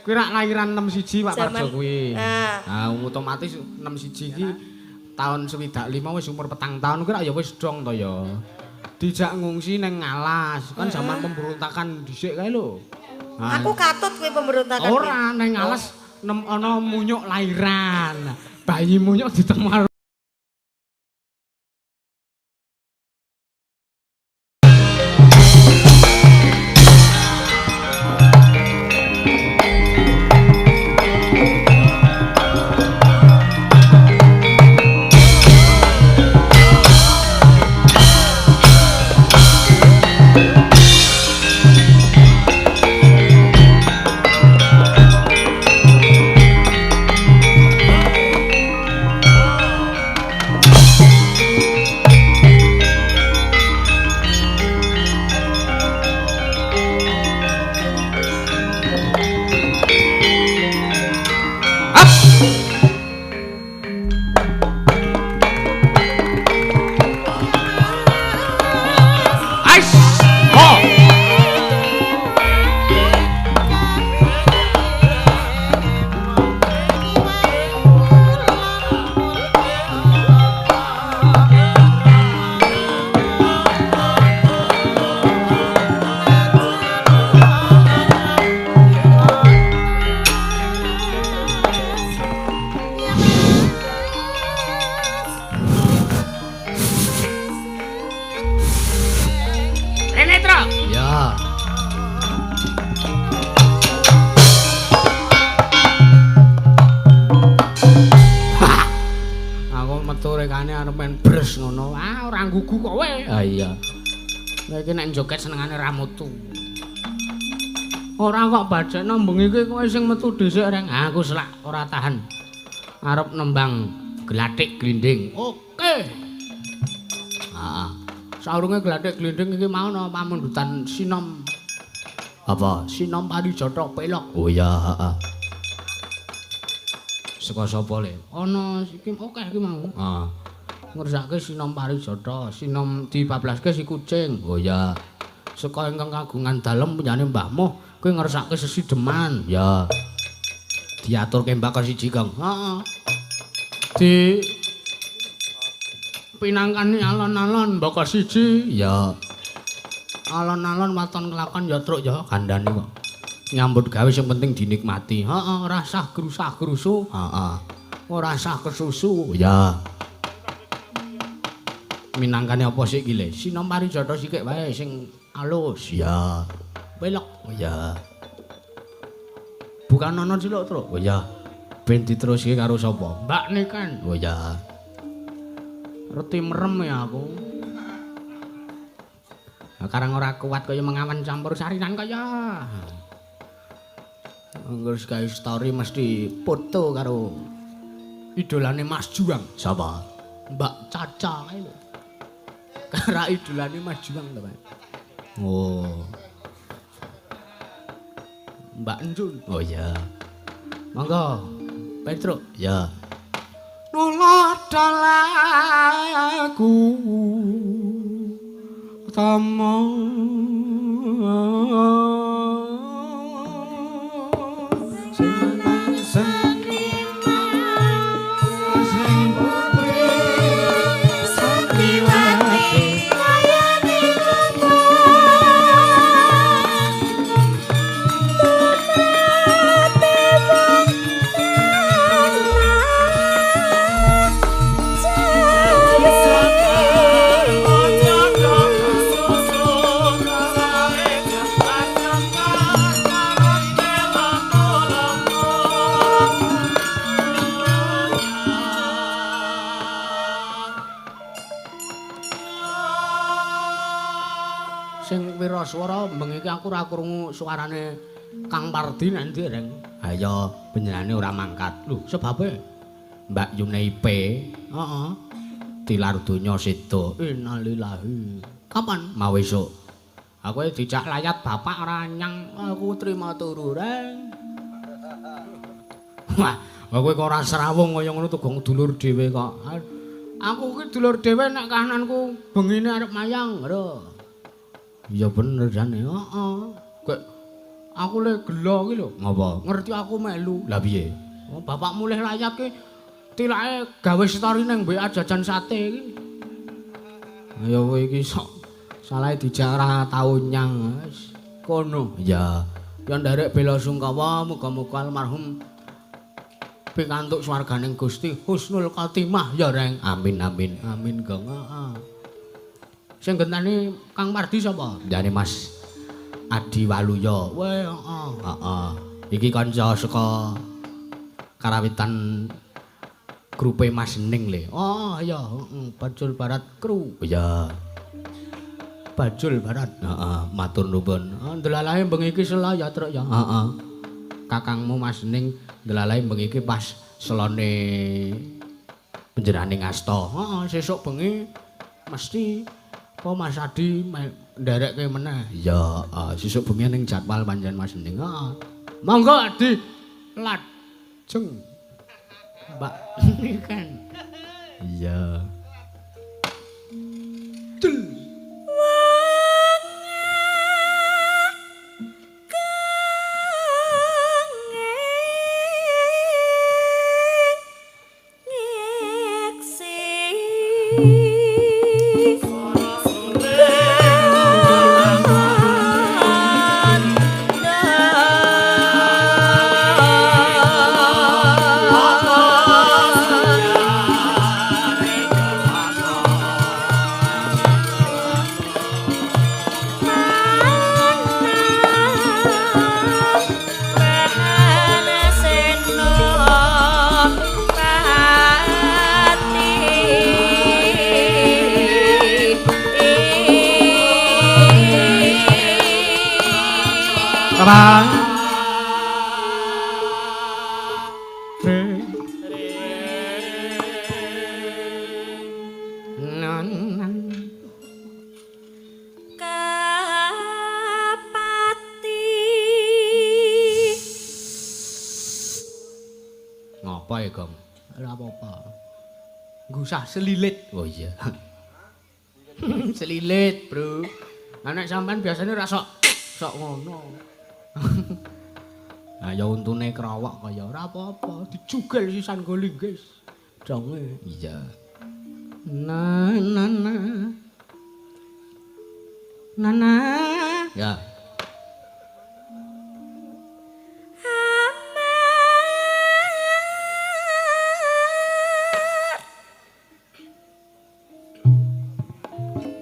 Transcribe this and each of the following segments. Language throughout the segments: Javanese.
Kuwi rak lahiran 61 Pak Parjo kuwi. Nah. Nah, otomatis 61 iki tahun 65 wis umur 4 tahun kuwi rak ya wis dong to ya. Dijak ngungsi nang ngalas, kan zaman pemberontakan dhisik kae lho. Nah, Aku katut kuwi pemberontakan. Ora nang ngalas nem ana munyuk lairan. Bayi munyuk ditemar. Ais. Ho. Rene, Tro. Ya. Aku metu rekane arep main bres ngono. Ah, ora nggugu kowe. Ah iya. Lah iki nek joget senengane ra mutu. Ora kok bajekno bengi iki kowe sing metu dhisik reng. Aku selak ora tahan. Arep nembang glathik glinding. Oke. Heeh. Saurunge glathik glinding iki mau ana pamundutan sinom. Apa? Sinom Parijata Pelok. Oh iya, heeh. Saka sapa le? Ana iki akeh iki mau. Heeh. Ngersake sinom Parijata, sinom dibablaske si kucing. Oh iya. Saka ingkang kagungan dalem punyane Mbah Moh, kuwi ngersake sesideman. Ya. Diaturke Mbak siji, Kang. Heeh. Di pinangkani alon-alon mbaka siji. Ya. Alon-alon waton kelakon ya truk ya kandhane kok. Nyambut gawe sing penting dinikmati. Heeh, ora sah grusah-grusu. Heeh. Ora sah kesusu. Ya. Minangkane apa sik iki le? Sinom Parijata sikik wae sing alus. Ya. Pelok. Ya. Bukan ana ciluk, Truk. Oh ya. Ben diteruske karo sapa? Mbak Niken. Oh ya. Reti merem ya aku. Nah, karang ora kuat kaya mengawan campur sarinan kaya. Angger gawe story mesti foto karo idolane Mas Juang. Sapa? Mbak Caca kae lho. Kara idolane Mas Juang to, Pak. Oh. Mbak Encun. Oh iya. Monggo, Petruk. Ya. Nuladha lagu tama sing putri Santiwati sing pira swara bengi iki aku ora krungu suarane Kang Pardi nek endi reng. Ha iya, panjenengane ora mangkat. Lho, sebabe Mbak Yunei P. Heeh. Tilar donya sedo. Innalillahi. Kapan? Mau esuk. Aku dijak layat bapak ora nyang, aku trima turu reng. Wah, kowe kok ora srawung kaya ngono tugong dulur dhewe kok. Aku ki dulur dhewe nek kahananku bengine arep mayang, lho. Iya bener jane, heeh. Kok Aku le gelo ki lho. Ngapa? Ngerti aku melu. Lah piye? Oh, bapakmu leh layat ki tilake gawe story ning WA jajan sate iki. Ayo kowe iki sok salahe dijak ora tau nyang. Wis kono. Iya. Ya nderek bela sungkawa muga-muga almarhum pikantuk swarganing Gusti husnul khotimah ya Reng. Amin amin. Amin Gong. Heeh. Sing gentani Kang Pardi sapa? Jane Mas Adi Waluya. Weh, heeh. Heeh. Iki kanca saka karawitan grupe Mas Ning le. Oh iya, heeh, Bajul Barat Kru. Iya. Bajul Barat. Heeh, matur nuwun. Ndelalahe bengi iki sela ya, Truk ya. Heeh. Kakangmu Mas Ning ndelalahe bengi iki pas selone panjenengane ngasta. Heeh, sesuk bengi mesti apa Mas Adi nderekke meneh. Iya, sesuk bengi ning jadwal panjenengan Mas Ning. Heeh. Monggo Adi lajeng. Mbak kan. Iya. Dul. Bang. Re. Nan nan. Kapati. Ngapa ya, Gong? Ora apa-apa. Ngusah selilit. Oh iya. Selilit, Bro. Lah nek sampean biasane ora sok sok ngono. Nah, ya untune krawak kaya ora apa-apa, dijugel sisan go linggis. Donge. Iya. Na na na. Na na. Ya.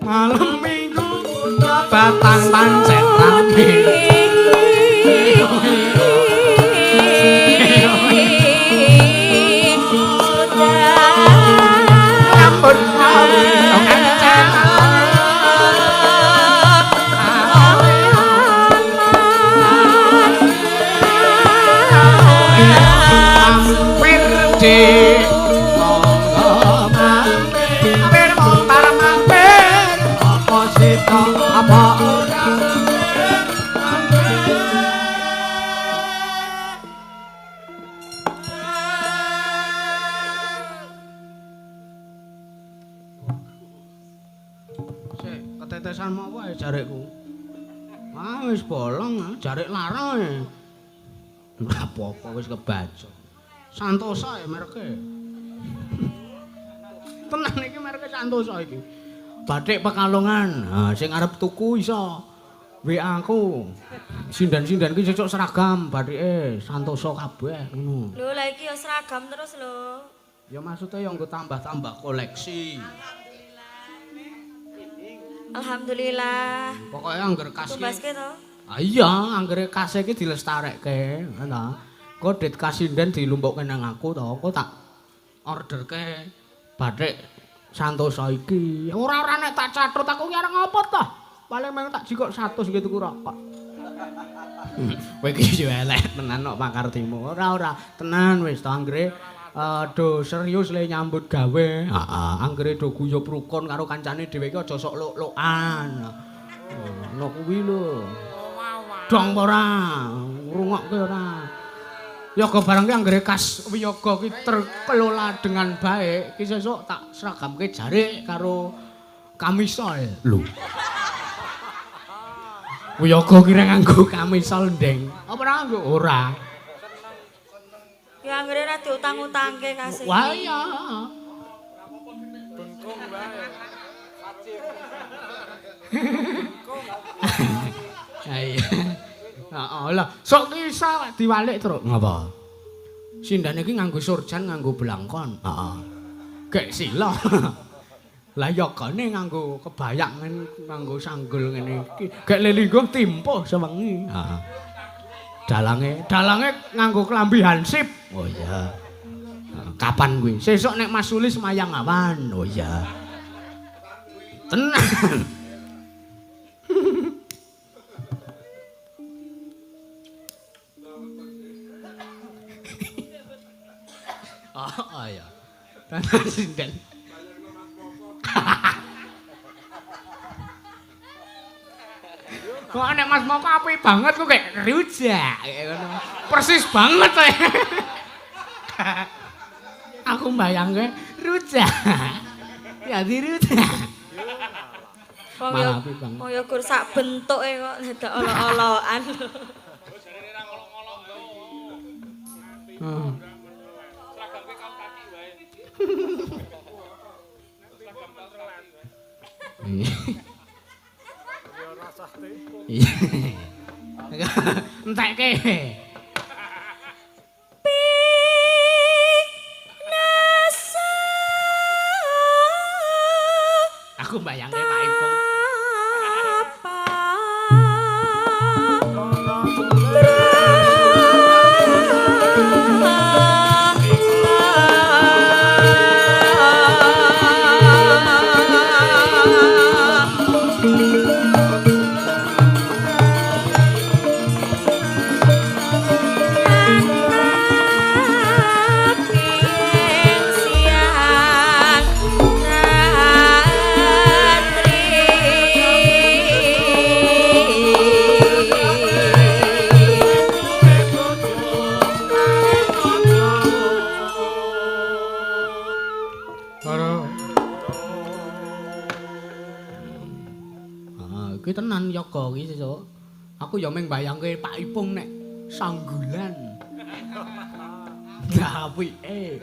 Malam Minggu batang pancet rame. Nyambut gawe kancet. Mampir di monggo mampir montar mampir apa sita apa ora. Sik, ketetesan mau wae jarekku. Ah wis bolong, jarik larang. Ora apa-apa wis kebaca. Santosa ya mereke. Tenan iki mereke Santosa iki. Batik Pekalongan. Ha sing arep tuku iso WA aku. Sinden-sinden iki sesuk seragam batike Santosa kabeh ngono. Lho lah iki ya seragam terus lho. Ya maksudnya ya nggo tambah-tambah koleksi. Alhamdulillah. Pokoke angger kas iki. Tumbaske to? Ah iya, anggere kase iki dilestarekke, ngono ta. Engko dit kasinden dilumpukke nang aku to, engko tak orderke batik Santosa iki. Ora-ora nek tak cathut aku ki arep ngopo to? Paling meng tak jikok 100 iki tuku rokok. Kowe iki yo elek tenan kok pakartimu. Ora-ora, tenan wis to anggere do serius le nyambut gawe. Heeh, anggere do guyub rukun karo kancane dhewe iki aja sok luk-lukan. Ngono kuwi lho. Dong apa ora? Ngrungokke ora? Yoga barang ki anggere kas wiyaga ki terkelola dengan baik, ki sesuk tak seragamke jarik karo kamisol. Lho. Wiyaga kira nganggo kamisol ndeng. Apa ora nganggo? Ora. Ya anggere ora diutang-utangke kasih. Wah iya. Bengkong wae. Iya. Heeh lah, sok ki iso diwalik terus. Ngapa? Sindane iki nganggo surjan, nganggo blangkon. Heeh. Gek sila. Lah yogane nganggo kebayak nganggo sanggul ngene iki. Gek lelingguh timpuh sewengi. Heeh. Dalange, dalange nganggo klambi hansip. Oh iya. Kapan kuwi? Sesuk nek Mas Sulis mayang awan. Oh iya. Tenan. Oh iya. Tenan sinden. Kok nek Mas Moko apik banget kok kayak rujak ngono. Persis banget to. Aku mbayangke rujak. Ya dirujak. Wong yo wong yo gur sak bentuke kok dadak olok-olokan. Heeh. Iya. Entekke. Nasa. Aku mbayangke Pak Ipung. Tenan yoga iki sesuk. Aku ya mung mbayangke Pak Ipung nek sanggulan. Lah apike.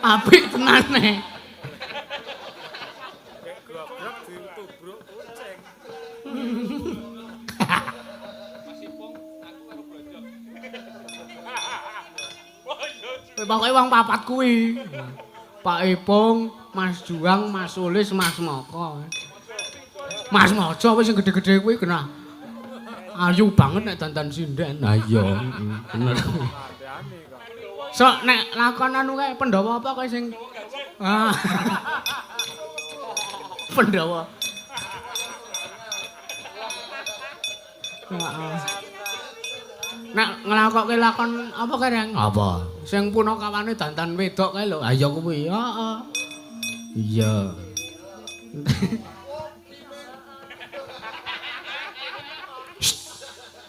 Apik tenan e. Grogrok ditubruk kucing. Mas Ipung, aku karo blonjo. Pokoke wong papat kuwi. Pak Ipung, Mas Juang, Mas Sulis, Mas Moko. Mas Mojo wis sing gedhe-gedhe kuwi kena ayu banget nek dandan sinden. Ha iya, bener. Sok nek lakon anu kae Pandhawa apa kae sing ah. Pandhawa. Heeh. Nek nglakokke lakon apa kae, Reng? Apa? Sing punakawane dandan wedok kae lho. Ha iya kuwi. Heeh. Iya.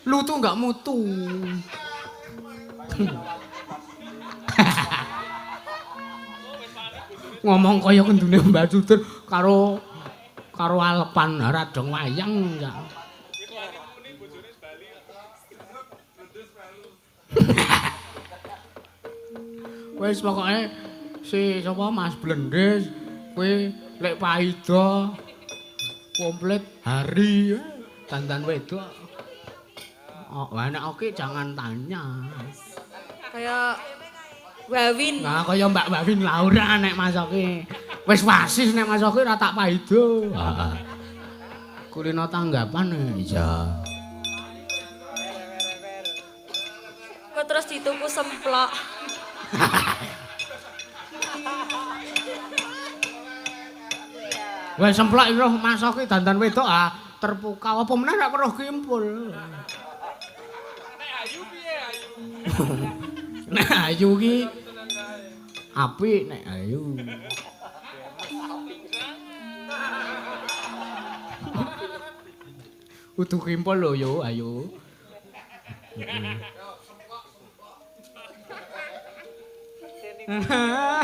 Lutu enggak mutu. Ngomong kaya kendune Mbak Sudur karo karo Alpan radong wayang ya. Wis pokoke si sapa Mas Blendis kuwi lek paida komplit hari dandan wedok. Oh, nek oke jangan tanya. Kaya Wawin. Nah, kaya Mbak Wawin Laura nek Mas Oki. Wis wasis nek Mas Oki ora tak paido. Heeh. Kulino tanggapan iya. Kok terus dituku semplok. Wes semplok roh Mas Oki dandan wedok ah terpukau apa meneh nek weruh kimpul. Nek ayu piye ayu? Nek ayu ki apik nek ayu. Utuh kimpul lho yo ayu. Heeh.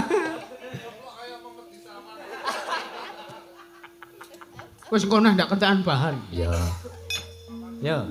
Wis engko ndak kentekan bahan. Ya. Ya.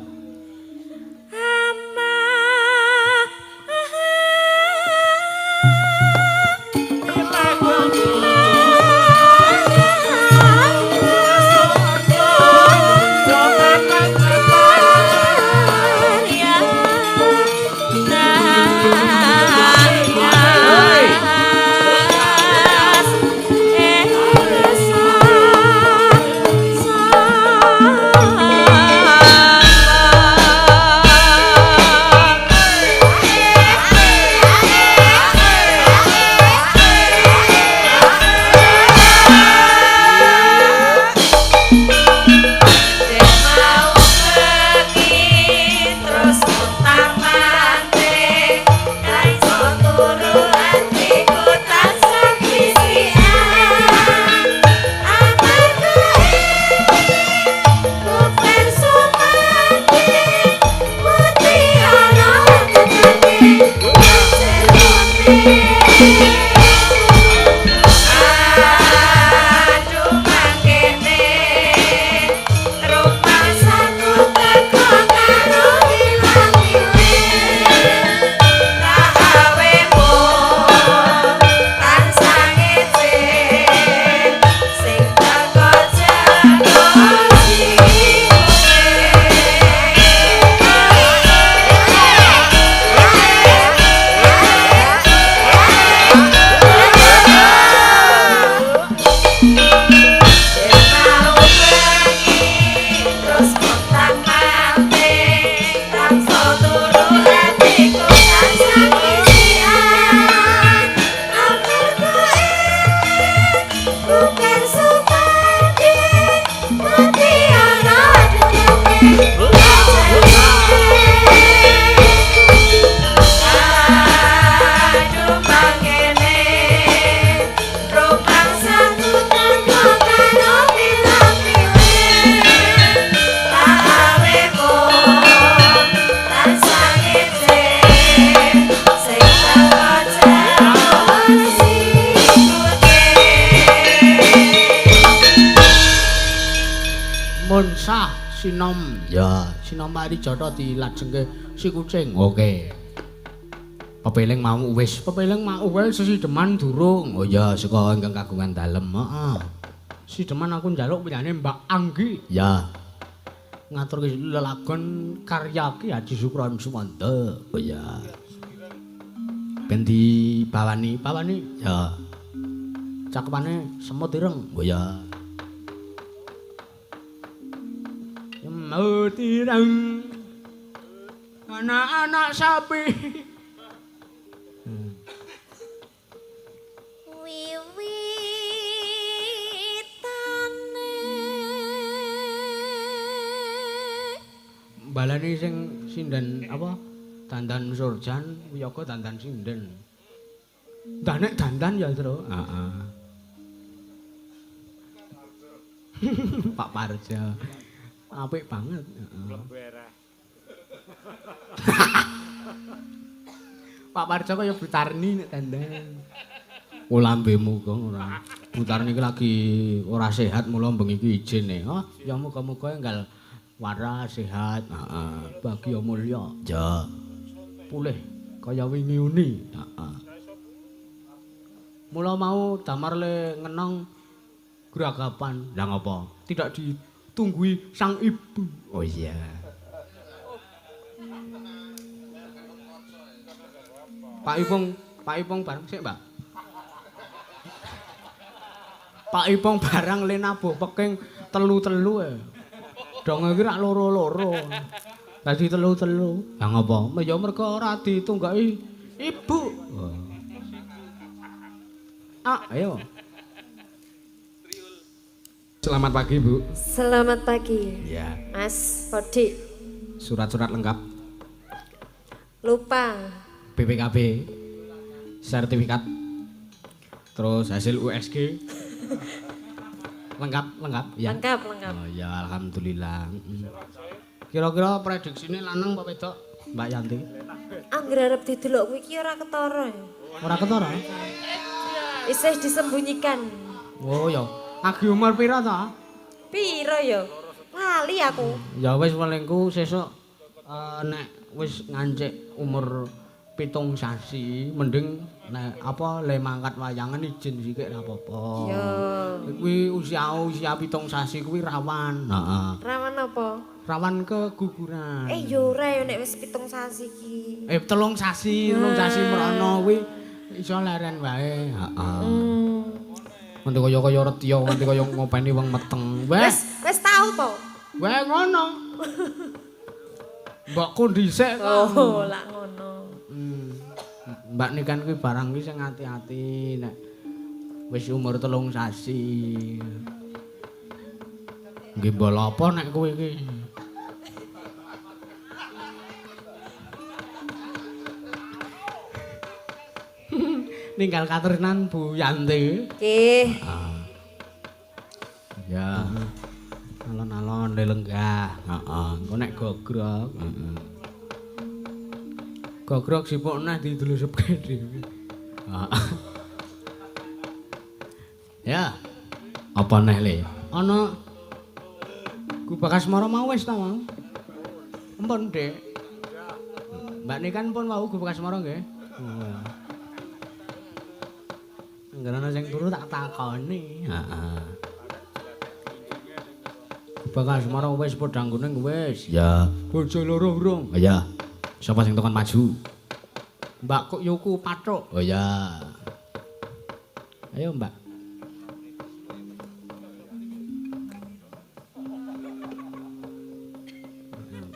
Sinom ya, sinom parijata dilajengke si kucing. Oke. Pepeling mau wis, pepeling mau wis sesideman durung. Oh ya, saka ingkang kagungan dalem. Heeh. Sideman aku njaluk piyane Mbak Anggi. Ya. Ngaturke lelagon karya Ki Haji Sukron Sumanda. Oh ya. Ben dibawani, bawani. Ya. Cakepane semut ireng. Oh ya. Semut ireng. Anak-anak sapi. Wiwitane balane sing sinden apa? Dandan surjan, wiyaga dandan sinden. Ndah nek dandan ya, Tru. Heeh. Pak Parjo. Apik banget, heeh. Pak Parjo kaya Bu Tarni nek dandan. Oh lambemu kok ora. Bu Tarni iki lagi ora sehat mula bengi iki ijin e. Oh, ya muga-muga enggal waras sehat, heeh, bagya mulya. Ya. Pulih kaya wingi uni, heeh. Mula mau damar le ngenong gragapan. Lah ngapa? Tidak ditunggui sang ibu. Oh iya. Pak Ipung bareng sik, Mbak. Pak Ipung barang le nabuh peking telu-telu e. Dong iki rak loro-loro. Dadi telu-telu. Lah ngapa? Ya mergo ora ditunggaki ibu. Ah, ayo. Selamat pagi, Bu. Selamat pagi. Ya. Mas Podi. Surat-surat lengkap. Lupa. BPKB, sertifikat, terus hasil USG. Lengkap, lengkap ya. Lengkap, lengkap. Oh ya, alhamdulillah. Kira-kira prediksine lanang apa wedok, Mbak Yanti? Angger arep didelok kuwi iki ora ketara ya. Ora ketara? Isih disembunyikan. Oh ya. Agi umur pira ta? Piro ya? Lali aku. Ya wis welingku sesuk nek wis ngancik umur 7 sasi mending nek apa le mangkat wayangan izin sikik ra apa-apa. Ya. Kuwi usia 7 sasi kuwi rawan. Heeh. Rawan apa? Rawan keguguran. Ya ora ya nek wis 7 sasi iki. 3 sasi, 3 sasi mrono kuwi iso leren wae. Heeh. Nganti kaya-kaya retya, nganti kaya ngopeni wong meteng. Weh, Wis tau to? Weh ngono. Mbokku dhisik kok. Oh, lak ngono. Mbak Niken kuwi barang kuwi sing ati-ati nek wis umur 3 sasi. Nggih mbol apa nek kowe iki? Ninggal katresnan Bu Yanti. Nggih. Ya. Alon-alon lenggah. Heeh, engko nek gogrok, heeh. Gogrok sipuk neh didelusupke dhewe. Heeh. Ya. Apa neh le? Ana Gubakasmara mau wis ta mau? Empun, Dik. Mbak Niken pun wau Gubakasmara nggih. Oh. Angger ana sing turu tak takoni. Heeh. Gubakasmara wis podang kuning wis. Ya. Bojo loro urung. Ya. Sapa sing tekan maju? Mbak Kok Yuku Pathuk. Oh ya. Ayo, Mbak.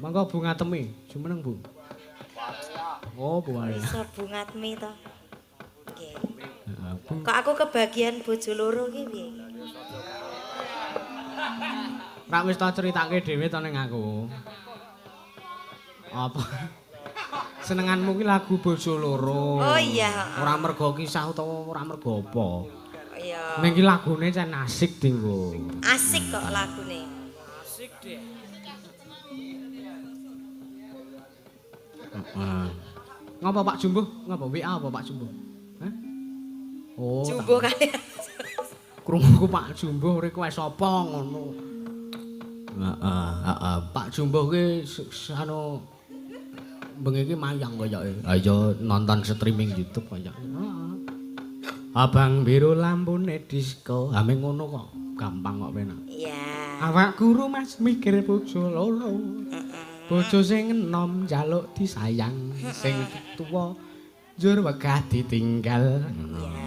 Monggo Bu Ngatemi, jumeneng Bu. Oh, Bu Waria. Iso Bu Ngatemi to. Nggih. Heeh, Bu. Kok aku kebagian bojo loro ki piye? Rak wis ta critake dhewe to ning aku. Apa? Senenganmu ki lagu bojo loro. Oh iya. Ora mergo kisah utawa ora mergo apa. Iya. Ning ki lagune cen asik dinggo. Asik kok lagune. Asik deh. Heeh. Ngapa Pak Jumbuh? Ngapa WA apa Pak Jumbuh? Hah? Oh, Jumbuh kali. Krunguku Pak Jumbuh request apa ngono. Heeh, heeh. Pak Jumbuh ki anu bengi iki mayang koyoke. Ayo nonton streaming YouTube koyoke. Heeh. Abang biru lampune disco. Ame ngono kok, gampang kok penak. Iya. Awak guru Mas mikir bojo loro. Bojo sing enom njaluk disayang, sing tuwa njur wegah ditinggal.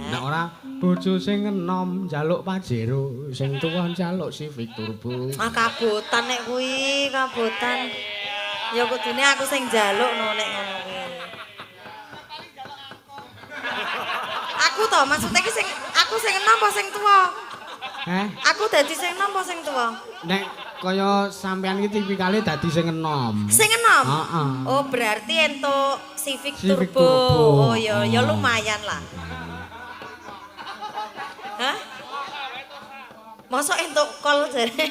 Nek ora bojo sing enom njaluk Pajero, sing tuwa njaluk Civic Turbo. Ah kabotan nek kuwi, kabotan. Ya kudune aku sing njaluk no nek ngono kuwi. Aku to maksudnya ki sing aku sing enom apa sing tuwa? Heh? Aku dadi sing enom apa sing tuwa? Nek kaya sampean iki tipikale dadi sing enom. Sing enom? Heeh. Oh, berarti entuk Civic Civic Turbo. Turbo. Oh ya, ya lumayan lah. Hah? Mosok entuk kol jare.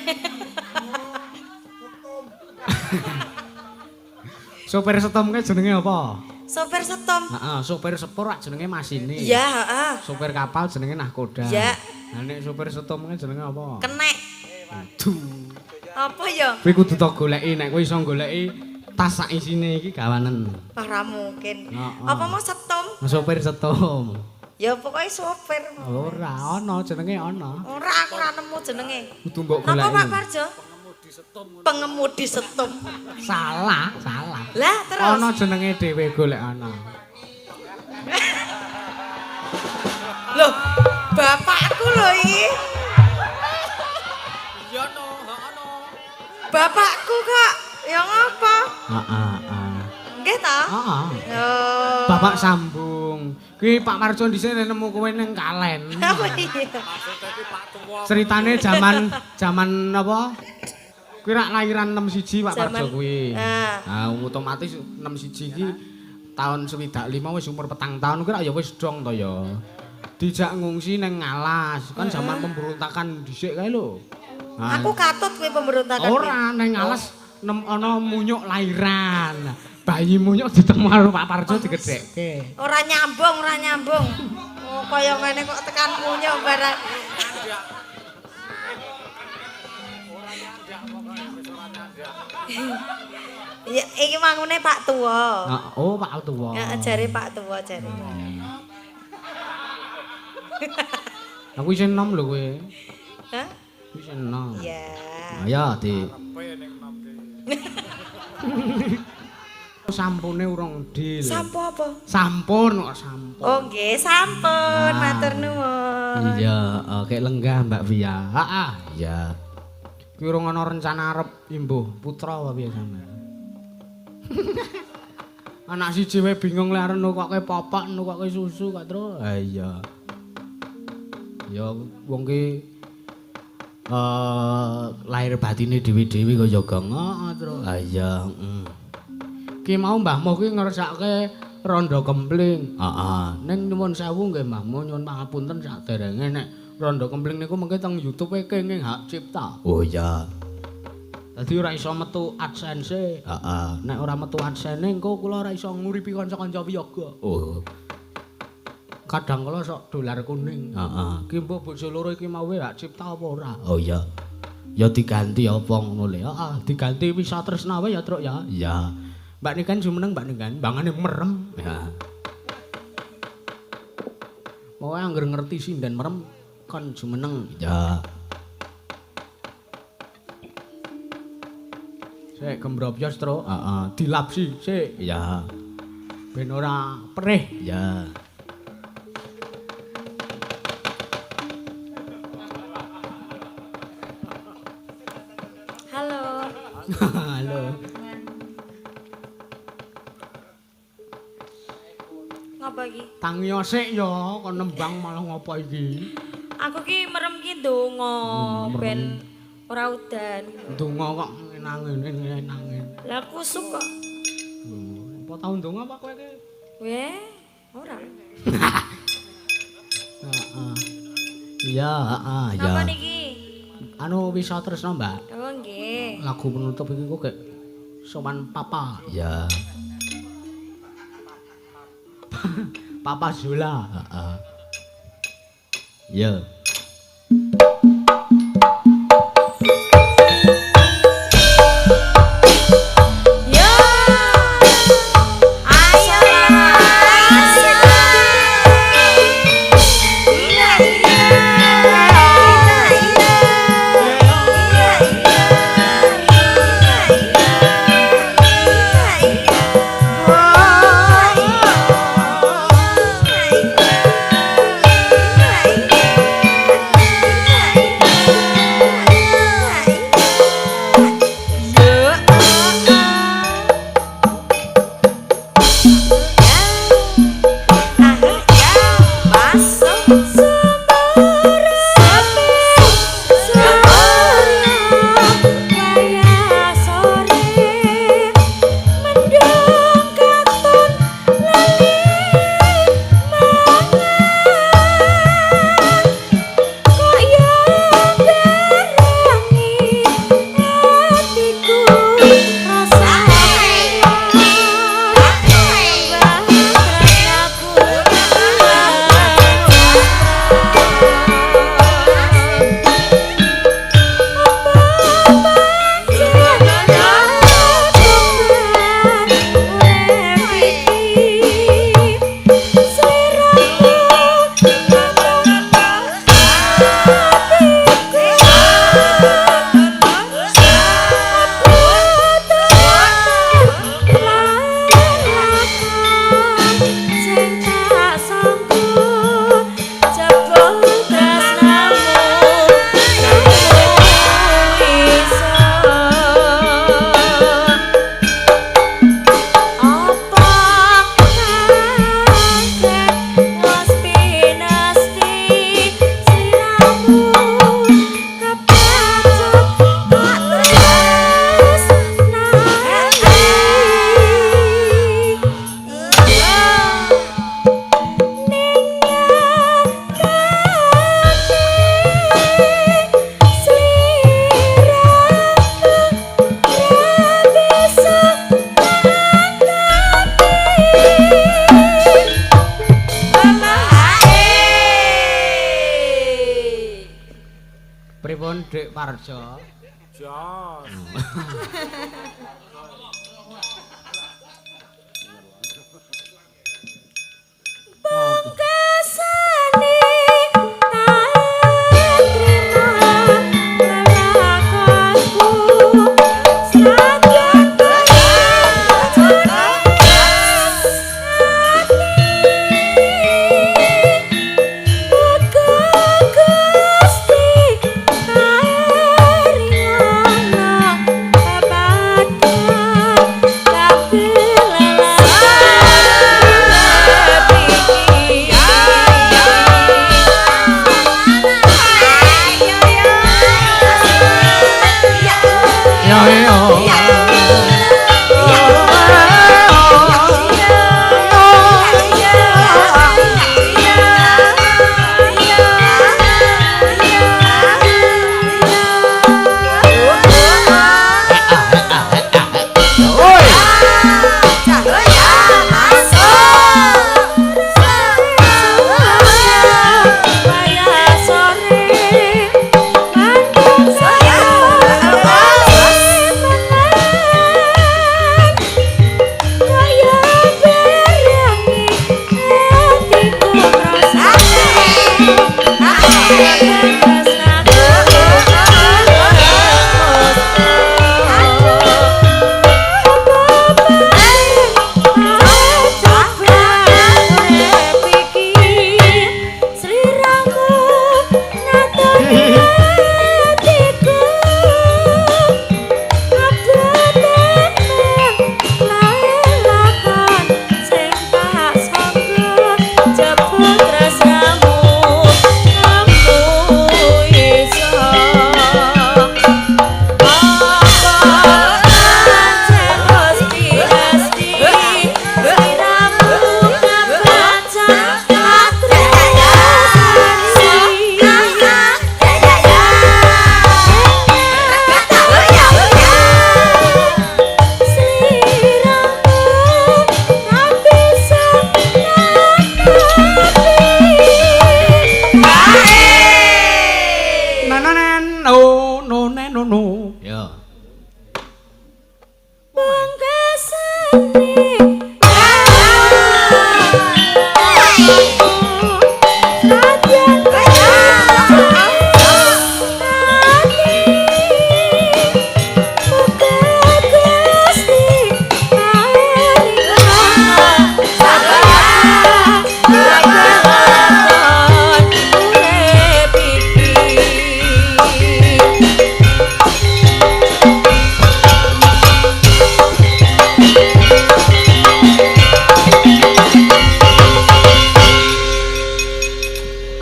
Sopir setom kuwi jenenge apa? Sopir setom. Heeh, sopir sepur rak jenenge masine. Iya, heeh. Sopir kapal jenenge nahkoda. Iya. Lah nek sopir setom kuwi jenenge apa? Kenek. Aduh. Apa ya? Kuwi kudu tak goleki nek kowe iso goleki tas sak isine iki gawanen. Ora mungkin. Heeh. Apa mau setom? Sopir setom. Ya pokoknya sopir. Ora ana jenenge ana. Ora aku ora nemu jenenge. Kudu mbok Napa goleki. Pak Parjo? Pengemudi setom. Salah, salah. Lah terus. Ana jenenge dhewe golek ana. Loh, bapakku lho iki. Iya no, heeh no. Bapakku kok. Ya ngapa? Heeh, heeh. Nggih ta? Heeh. Oh. Bapak sambung. Kuwi Pak Parjo dhisik nemu kowe ning Kalen. Apa iya? Maksudnya ki Pak tuwa. Ceritane jaman jaman apa? Kuwi rak lahiran 61 Pak Parjo kuwi. Ah. Nah, otomatis 61 iki tahun 65 wis umur 4 tahun kuwi rak ya wis dong to ya. Dijak ngungsi nang ngalas, kan jaman pemberontakan dhisik kae lho. Nah, Aku katut kuwi pemberontakan. ora nang ngalas nem ana munyuk lairan. Bayi munyuk ditemu karo Pak Parjo digedhekke. Ora nyambung, ora nyambung. Oh, kaya ngene kok tekan munyuk barang. Ya, iki mangune Pak Tuwa. Oh, Pak Tuwa. Heeh, jare Pak Tuwa jare. Aku isih enom lho kowe. Hah? Isih enom. Iya. Ayo di. Sampune urung deal. Sampo apa? Sampun kok sampun. Oh nggih, sampun. Matur nuwun. Iya, kayak lenggah Mbak Via. Heeh, iya. Ki urung ana rencana arep imbuh putra apa piye sampean? Anak siji wae bingung lek arep nukokke popok, nukokke susu kok, Tru. Ha iya. Ya wong ki lahir batine dhewe-dhewe kaya gong. Heeh, Tru. Ha iya, heeh. Ki mau Mbah Moh ki ngersake rondo kempling. Heeh. Ning nyuwun sewu nggih Mbah Moh, nyuwun pangapunten saderenge nek rondo kempling niku mengke teng YouTube kenging hak cipta. Oh iya. Dadi ora iso metu AdSense. Heeh. Nek ora metu AdSense engko kula ora iso nguripi kanca-kanca wiyaga. Oh. Kadang kala sok dolar kuning. Heeh. Ki mbok bojo loro iki mau hak cipta apa ora? Oh iya. Ya diganti apa ngono le. Heeh, diganti Wisa Tresna wae ya, Truk ya. Iya. Mbak Niken jumeneng Mbak Niken, bangane merem. Ya. Pokoke anggere ngerti sinden merem kon jumeneng. Ya. Sik gembrobyos, Truk. Heeh, dilapsi sik. Ya. Ben ora perih. Ya. Halo. Halo. Ngopo iki? Tangiyo sik ya, kon nembang malah ngopo iki? Aku ki merem ki ndonga ben ora udan. Ndonga kok nang ngene nang ngene. Lah kusuk kok. Apa tau ndonga apa kowe iki? Weh, ora. Heeh. Iya, heeh, ya. Napa niki? Anu Wisa Tresna, Mbak. Oh, nggih. Lagu penutup iki kok gek sowan Papa. Iya. Papa Zola. Heeh. Iya. Yo. Ayo. Asik. Iya iya. Iya Pripun Dik Parjo? Jos. Pungkasane tak trima lelakonku saking Ya ya. Oi. Nananan no no ne no no. Ya.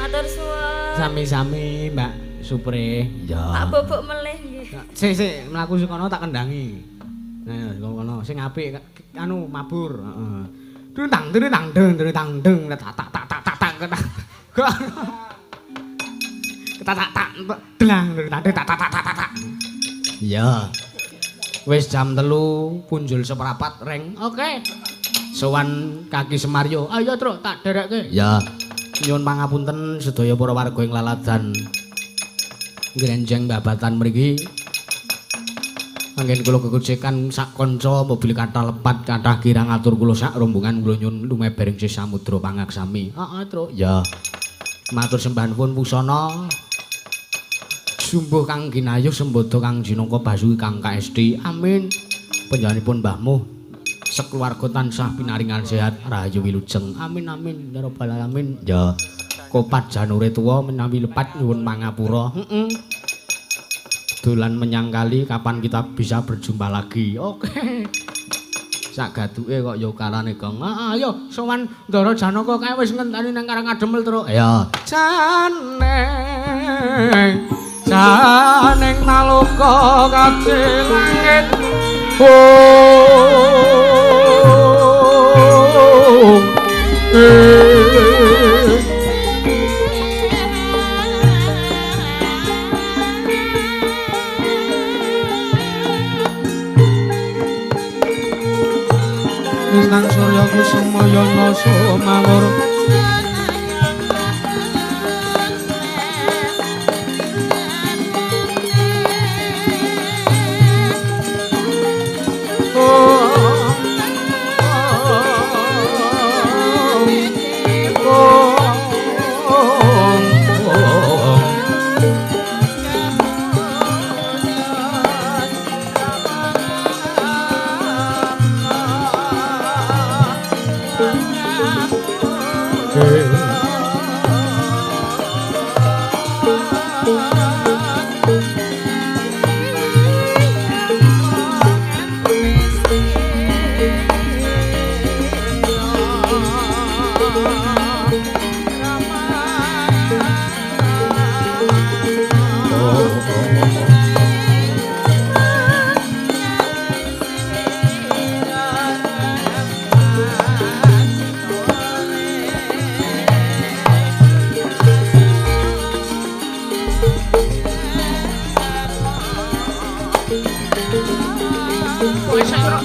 Matur suwun. Sami-sami Mbak Supre. Tak Ya. bobok melih nggih. Sik sik mlaku sing kono tak kendangi. Nah, sing kono sing apik anu mabur, heeh. Tang tang tang deng tang deng tak tak tak tak tak tak tak. Tak tak tak delang tak tak tak tak tak tak. Iya. Wis jam 3 punjul seprapat reng. Oke. Sowan kaki Semaryo. Ayo, Truk, tak derekke. Ya. Nyuwun pangapunten sedaya para warga ing laladan Grenjeng Babatan mriki. Anggen kula kekucikan sak kanca mobil kathah lepat kathah kirang atur kula sak rombongan kula nyuwun lumebering sih samudra pangaksami. Heeh, Truk. Ya. Matur sembah nuwun pusana. Sumbuh kang ginayuh sembada kang jinangka basuki kang kaesti. Amin. Panjenenganipun Mbah Muh sekeluarga tansah pinaringan sehat rahayu wilujeng. Amin amin ya rabbal alamin. Ya. Kopat janure tuwa menawi lepat nyuwun mangapura. Heeh. Dolan menyang kali kapan kita bisa berjumpa lagi. Oke. Sak gaduke kok ya ukarane gong. Heeh, ayo sowan Ndara Janaka kae wis ngenteni nang Karang Ademel, Truk. Ya. Janeng janeng naloka kace langit. Oh. Nang surya kusumayana sumawur. Wis ora.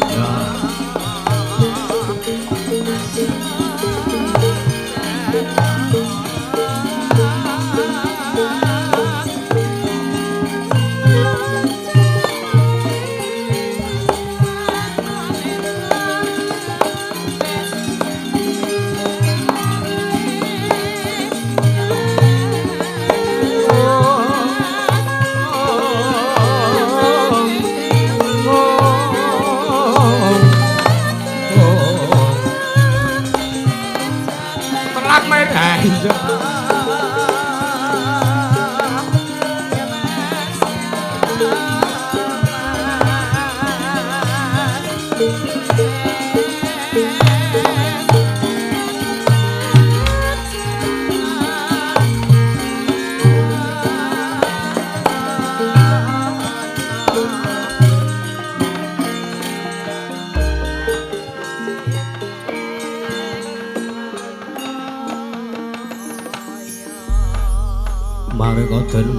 Mareka den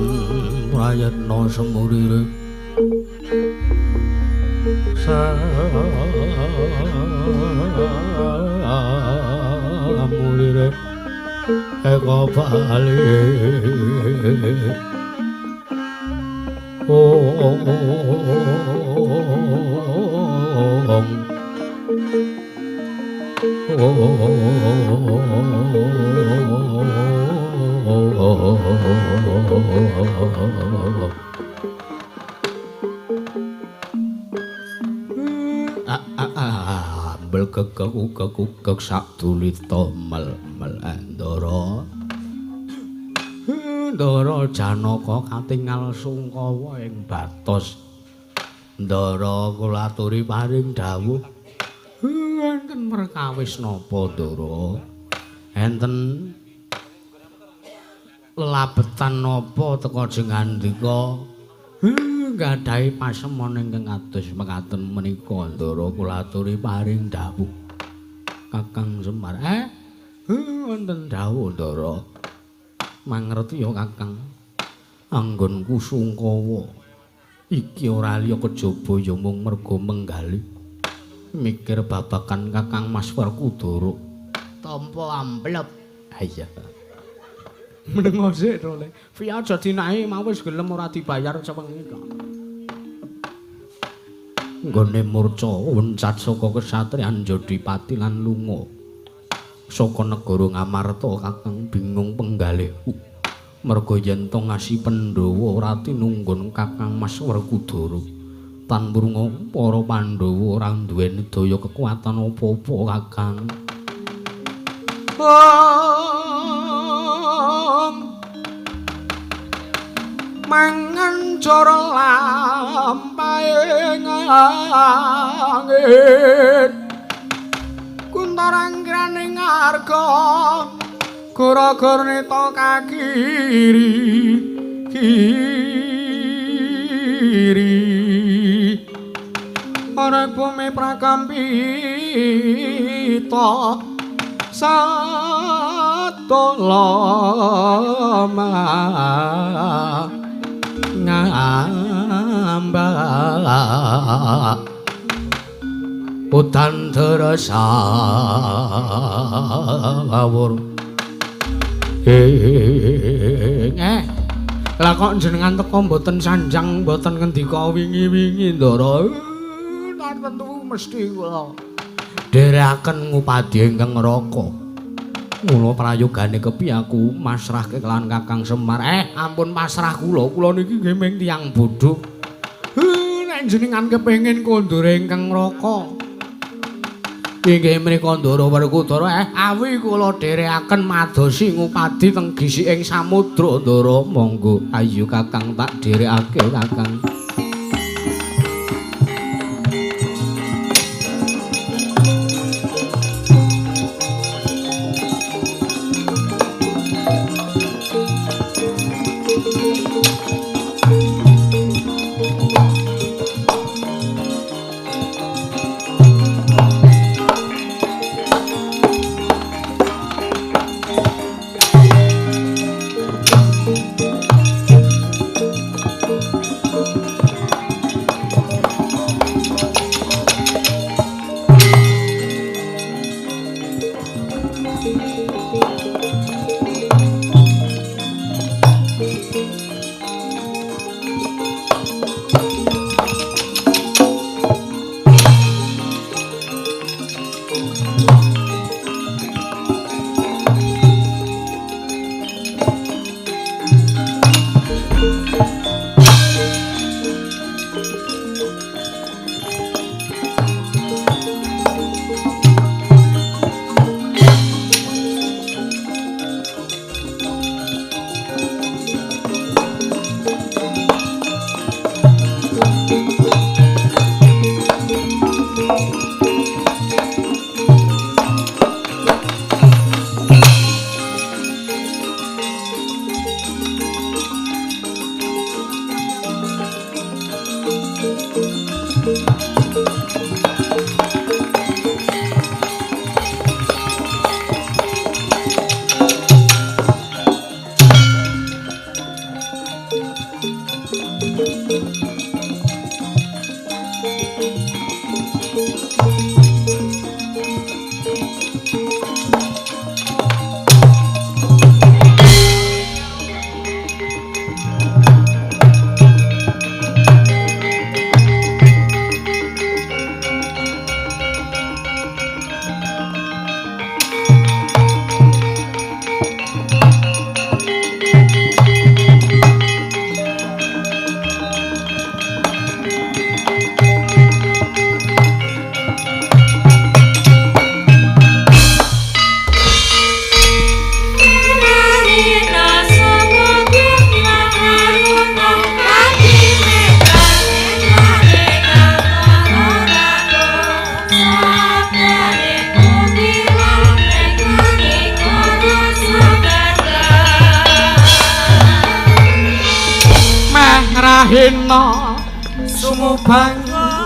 prayetna semurire samulire eka bali ong ambel gegek ugek ugek sakdulita mel mel Ndara. Ndara Janaka katingal sungkawa ing batos. Ndara kula aturi paring dawuh. Enten perkawis napa Ndara? Enten lelabetan napa teka jengandika? Nggadahi pasemon ingkang kados mekaten menika Ndara kula aturi paring dawuh. Kakang Semar. Wonten dawuh Ndara. Mangerti ya Kakang. Anggonku sungkawa. Iki ora liya kejaba ya mung merga menggalih mikir babagan Kakang Mas Werkudara. Tampa amplop. Ha iya. Menengo sik to le. Via aja dinaiki mau wis gelem ora dibayar sewengi kok. Nggone murca uncat saka kesatriyan Jodipati lan lunga saka negara Ngamarta. Kakang bingung penggalihku. Merga yen to ngasi Pandhawa ora tinunggun Kakang Mas Werkudara. Tan mrunga para Pandhawa ora duweni daya kekuatan apa-apa Kakang. Mangan cara lampahe angin kuntarang kraning arga gora-gorne to kakiri kiri ana bumi prakampita satoloma ngambak udan terus awur. Lah kok jenengan teko mboten sanjang mboten ngendika wingi-wingi Ndara? Tentu mesti kula dherekaken ngupadi ingkang neraka. Mula prayogane kepiye aku masrahke kelawan Kakang Semar. Ampun pasrah kula. Kula niki nggih mung tiyang bodho. Nek jenengan kepengin kondure ingkang neraka. Inggih mriku Ndara Werkudara. Awi kula dherekaken madosi ngupadi teng gisiking samudra Ndara. Monggo ayo Kakang tak dherekake Kakang. Meh rahina sumubang.